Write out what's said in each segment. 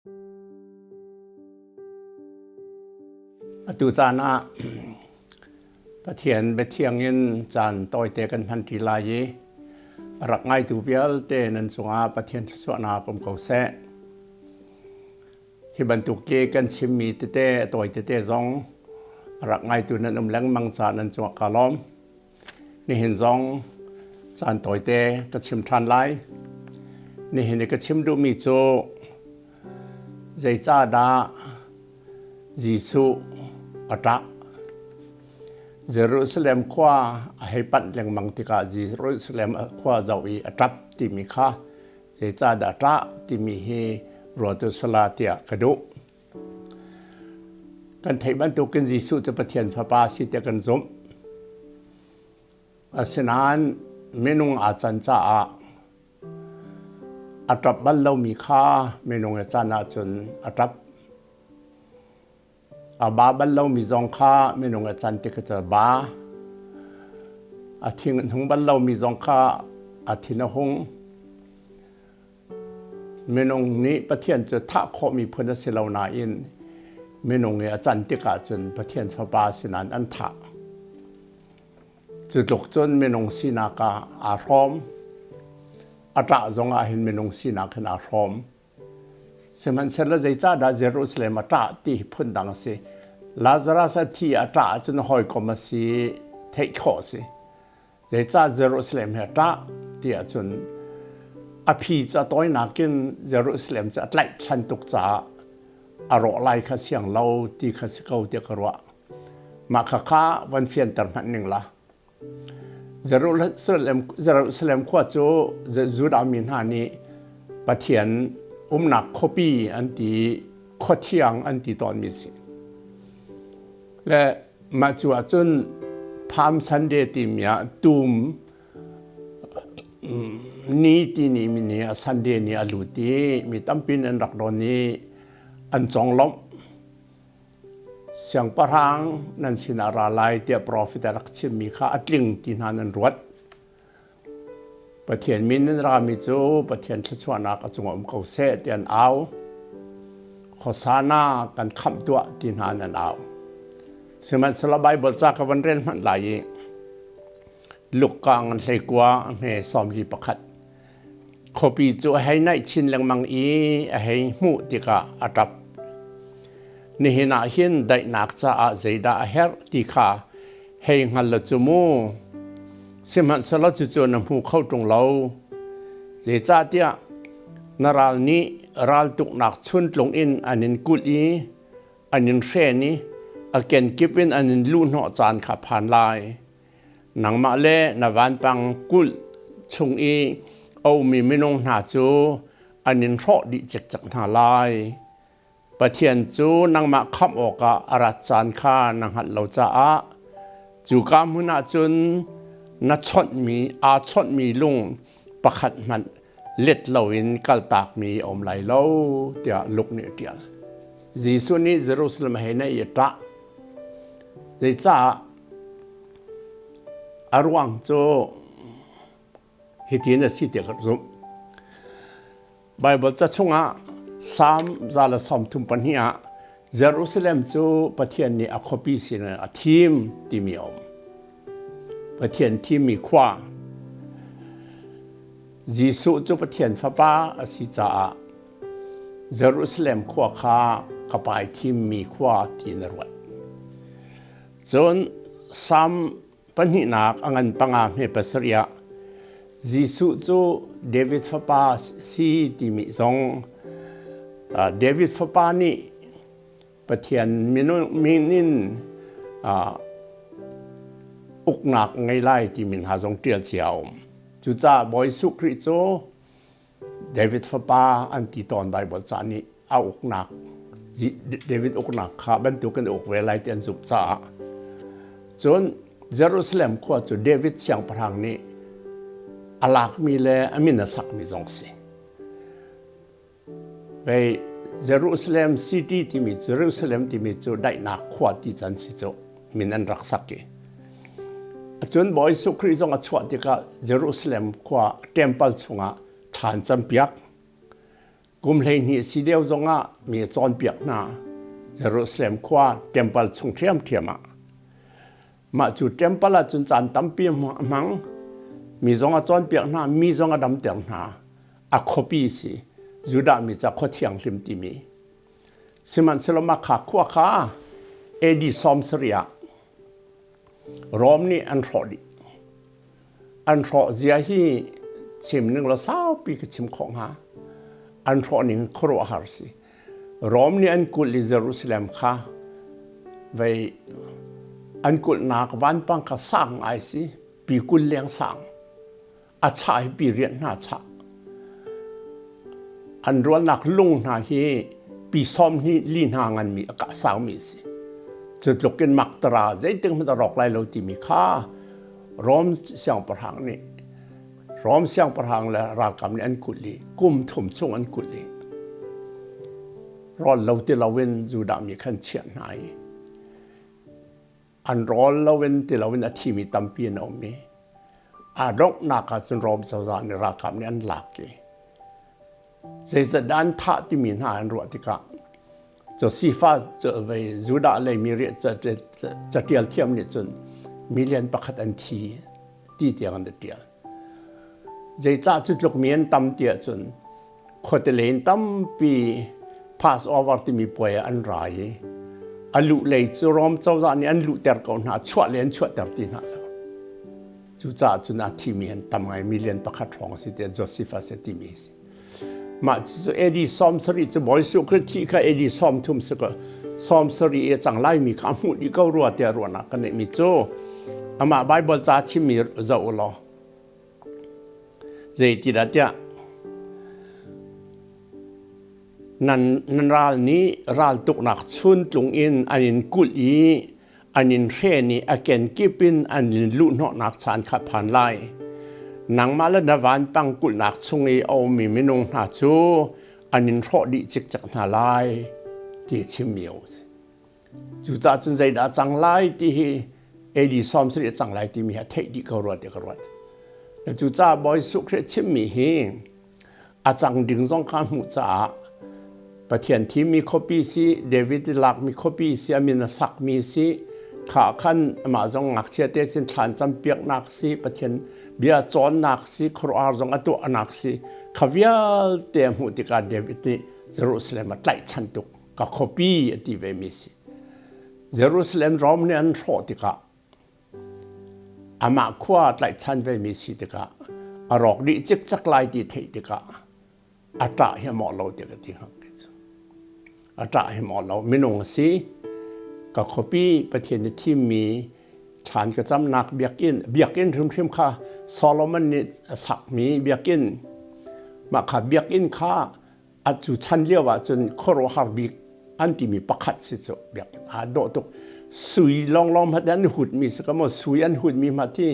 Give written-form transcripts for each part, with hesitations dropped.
Atu caan ah Pathian biathiang in caan tawite kan hmanṭi lai i a rak ngaitu vialte nan cungah Pathian thluachuahnak um ko seh. Hi bantuk ke kan chimmi tete a tawi tete zong a rak ngaitu nan um lengmang caah nan cungah kaa lawm. Nihin zong caan tawite ka chim ṭhan lai. Nihin i ka chim duhmi cu zeicahdah Jesuh a ṭah? Jerusalem khua a hei panh lengmang tikah Jerusalem khua zoh i a ṭap timi kha zeicahdah a ṭah timi hi ruat u sala tiah ka duh. Kan theih bantukin Jesuh cu Pathian Fapa a si tiah kan zumh. Asinain minung aa can caah a ṭap bal lomi kha minung i can ahcun a ṭap. A ba bal lomi zong kha minung i can tik a ba. A thing hung bal lomi zong kha a thin a hung. Minung nih Pathian cu thah khawhmi phun a si lo nain minung i a can tikah cun Pathian Fapa sinain an thah. Cu tluk cun minung sinak ah aa hrawm. A ṭah zong ah hin minung sinak hin aa hrawm. Sihmanhsehlaw zeicahdah Jerusalem a ṭah ti hi phundang a si. Lazarus a thi a ṭah ahcun hawikom a si theih khawh a si. Zeicah Jerusalem hi a ṭah ti ahcun a phi cu a tawinak in Jerusalem cu a tlaihchan tuk caah a rawh lai kha siang lo ti kha si ko tiah ka ruah. Mah kha kha van fianter hmanh ning la. Jerusalem, Jerusalem khua cu Judah mi hna nih Pathian umnak khuapi an ti khuathiang an ti tawnmi si. Le mah cu ahcun Palm Sunday timi ah tum ni ti ni mi ni a Sunday ni a lut i mi tampi an rak don i an conglawmh. Siangpahrang nan sinah ra lai tiah profet a rak chimmi kha a tling ti hna nan ruat. Pathian min in rami cu Pathian thluachuahnak a cungah um ko seh ti an au. Hosana kan khamh tuah ti hna an au. Sihmanhsehlaw Baibal ca ka van rel hmanh lai i Luka ngan hleikua hme 41 khuapi cu a hei naih chin lengmang i a hei hmuh tikah a ṭap. Nihin ah hin daihnak caah zeidah a herh ti kha hei hngal lo cu mu. Sihmanhsehlaw cucu na hmu kho ṭung lo. Zeicahtiah na ral nih raltuknak chuntlung in an in kulh i an in hren i a kenkip in an in luhhnawh caan kha phan lai. Nangmah le na vanpang kulh chung i a ummi minung hna cu an in hrawh dih cikcek hna lai. Pathian cu nangmah khamh awkah a rat caan kha na hngalh lo caah cuka hmun ah cun na chawnhmi aa chawnhmi lung pakhat hmanh let loin kaltakmi a um lai lo tiah Luke nih a ṭial. Jesuh nih Jerusalem hei naih i a ṭah. Zeicah a ruang cu hitin a si tiah ka zumh. Baibal ca chungah Salm 132 ah Jerusalem cu Pathian nih a khuapi sin a thim timi a um. Pathian thimmi khua. Jesuh cu Pathian fapa a si caah Jerusalem khua kha ka pai thimmi khua ti na ruat. Cun Salm Pahnihnak a ngan panga hme pasarih ah Jesuh cu David fapa si timi zong David fapa nih Pathian min in uknak ngei lai timi hna zong ṭial cia a um. Cucaah Bawi Jesuh Khrih cu David fapa an ti tawn Baibal ca nih a uknak David uknak kha bantukin a uk ve lai ti an zumh caah cun Jerusalem khua cu David siangpahrang nih a lakmi le a min a sakmi zong si. Vei Jerusalem city timi Jerusalem timi cu daihnak khua ti can si cu min an rak sak i Cun Bawi Jesuh Khrih zong a chuah tikah Jerusalem khua temple chungah thla an campiak. Kum 12 si lio zongah mi a cawnpiak hna. Jerusalem khua temple chung ṭhiamṭhiam ah. Mah cu temple ah cun caan tampi a hmang. Mi zong a cawnpiak hna, mi zong a damter hna. A khuapi si. Judah mi ca khua thianghlim timi. Sihmanhsehlaw mah kha khua kha AD 70 ah Rom nih an hrawh dih. An hrawh zia hi chim ning law saupi ka chim khawh hnga. An hrawh ning khuaruahhar si. Rom nih an kulh i Jerusalem kha vei an kulhnak vanpang kha sang ngai si, pi 20 leng sang. A chah hi pi rianh hna chah. An rualnak lung hna hi pi 12 hna nganmi a kah saumi si. Cu tluk in maktara zeitik hmanh a rawk lai lo timi kha Rom siangpahrang nih Rom siangpahrang le ralkap nih an kulh i kum thum chung an kulh i rawl lo ti loin Judah mi khan chiah hna i an rawl loin ti loin a thimi tampi an um i a donghnak ah cun Rom cozah nih ralkap nih an lak i zeizat an thah timi hna an ruah tikah Josepha Judah lei mi catial thiam nih cun million pakhat an thi ti tiang an tial. Zeicah cu tluk mi an tam ti ahcun khuate len tampi Passover timi puai ah an ra i a luh lei cu Rom cozah nih an luhter ko hna, chuah le an chuahter ti hna lo. Cucaah cun a thimi an tam ngai million pakhat hrawng a si tiah Josephus a timi a si. Mah cu AD 70 cu Bawi Jesuh Khrih thi kha AD 30 si ko 70 i cang laimi kha a hmuh dih ko rua tiah ruahnak ka neihmi cu amah Bible ca chimmi zoh u law zei ti dah tiah nan nan ral nih raltuknak chuntlung in an in kulh i an in hren i a kenkip in an in luhhnawhnak caan kha phan lai. Nangmah le na vanpang kulhnak chung i a ummi minung hna cu an in hrawh dih cikcek hna lai ti a chimmi a si. Cucaah cun zeidah a cang lai ti hi AD 70 a cang lai timi hi a theih dih ko rua ti ka ruat. Cucaah Bawi Jesuh Khrih chimmi hi A cang ding zong kha hmuh caah Pathian thimmi khuapi si, David i lakmi khuapi si, a min a sakmi si, kha khan amah zong ngakchia te sin thlan campiaknak si, Pathian bia cawnnak si, khuaruahhar zong a tuahnak si, kha vialte a hmuh tikah David nih Jerusalem a tlaihchan tuk, ka khuapi a ti vemi si. Jerusalem Rom nih an hrawh tikah Amah khua tlaihchan vemi si tikah a rawk dih cikcek lai ti theih tikah a ṭah hi a mawh lo ti ka ti hnga kei cu. A ṭah hi mawh lo. Minung a si. Ka khuapi Pathian nih thimmi thlan ka camnak biakinn biakinn hrimhrim kha Solomon nih a sakmi biakinn mah kha biakinn kha A cu chan lio ahcun khuaruahhar bik an timi pakhat si cu biakinn aa dawh tuk. Sui lawnglawng hmanh an hutmi si ka maw sui an hutmi hmanh hi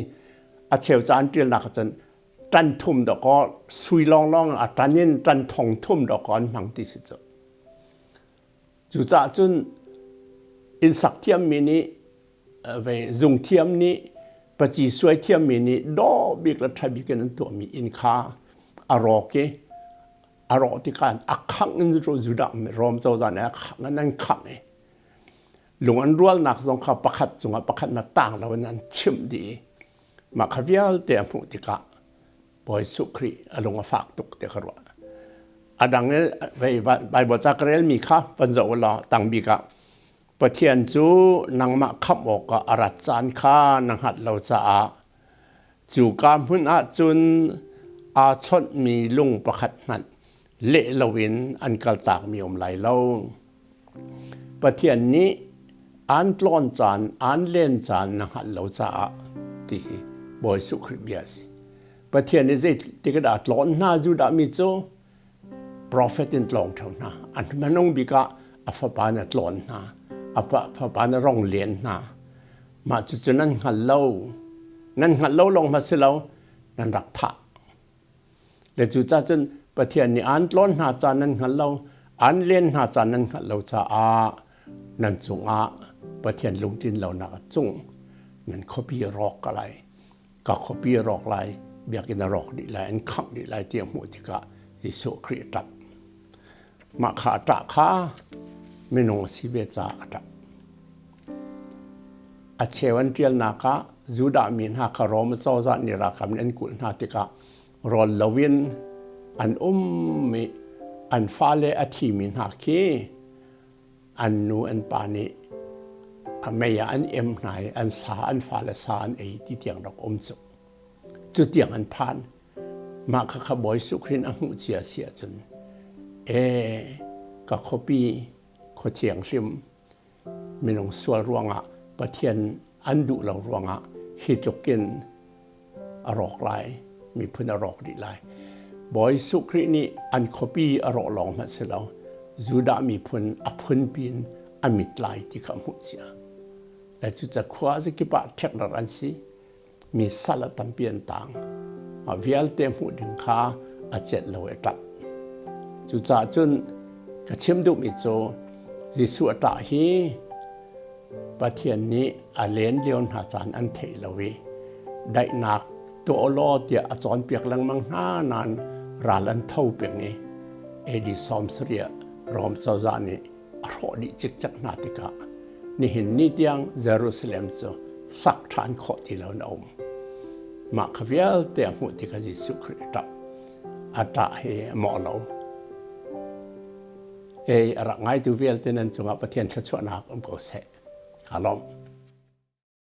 a cheu ca an ṭialnak ahcun ṭan thum dawkaw sui lawnglawng a ṭan in ṭan thong thum dawkaw an hmang ti si cu. Cucaah cun inn sak thiammi nih ve zungthiam nih paci suai thiammi nih dawh bik le ṭha bik in an tuahmi inn kha a rawk i a rawh tikah a khangh in Judah Rom cozah nih a khangh in an khangh i lung an rualnak zong kha pakhat cungah pakhat na tang loin an chimh dih i mah kha vialte a hmuh tikah Bawi Jesuh Khrih a lung a fak tuk ti ka ruah. A dang i Baibal ca ka relmi kha van zoh u law tang bik ah Pathian cu nangmah khamh awkah a rat caan kha na hngalh lo caah Cuka hmun ah cun aa chawnhmi lung pakhat hmanh leh loin an kaltakmi um lai lo. Pathian nih aan tlawn caan, aan len caan na hngalh lo caah ti hi Bawi Jesuh Khrih bia a si. Pathian nih zeitik dah tlawn hna Judah mi cu profet in tlawng ṭheo hna. A hmanung bik ah a fapa na tlawn hna, a fapa na rong len hna. Mah cucu nan hngal lo. Nan hngalh lo lawng hmanh si lo, nan rak thah. Le cucaah cun Pathian nih aan tlawn hna caan nan hngal lo, aan len hna caan nan hngalh lo caah nan cungah Pathian lungtlin lonak a cung nan khuapi a rawk ka lai. Ka khuapi a rawk lai, biakinn a rawk dih lai, an khangh dih lai ti a hmuh tikah Jesuh Khrih a ṭap. Mah kha a ṭah kha minung a si ve caah a ṭap. A cheu an ṭialnak ah Judah mi hna kha Rom cozah nih ralkap nih an kulh hna tikah rawl loin an um i an fale a thimi hna khi an nu an pa nih a mei ah an em hna i an sa an fale sa an ei ti tiang rak um cu. Cu tiang an phan. Mah khakha Bawi Jesuh Khrih a hmuh cia si ahcun ee ka khuapi khua thianghlim minung sual ruangah Pathian an duh lo ruangah hi tluk in a rawk lai miphun a rawk dih lai. Bawi Jesuh Khrih nih an khuapi a rawh lawng hmanh si lo Judah miphun a phunpi in a mit lai ti kha a hmuh cia. Le cucaah khua zakip ah ṭhekdarh an si. Mi sal a tampi an tang. Mah vialte hmuh ding kha a celh lo i a ṭap. Cucaah cun ka chim duhmi cu Jesuh a ṭah hi Pathian nih a len lio hna caan an theih lo i daihnak tuah law tiah a cawnpiak lengmang hna nain ral an tho peng i AD 70 Rom cozah nih a hrawh dih cikcek hna tikah nihin ni tiang Jerusalem cu sak ṭhan khawh ti lo in a um. Mah kha vialte a hmuh tikah Jesuh Khrih a ṭap. A ṭah hi a mawh lo. Ei a rak ngaitu vialte nan cungah Pathian thluachuahnak um ko seh. Kaa lawm.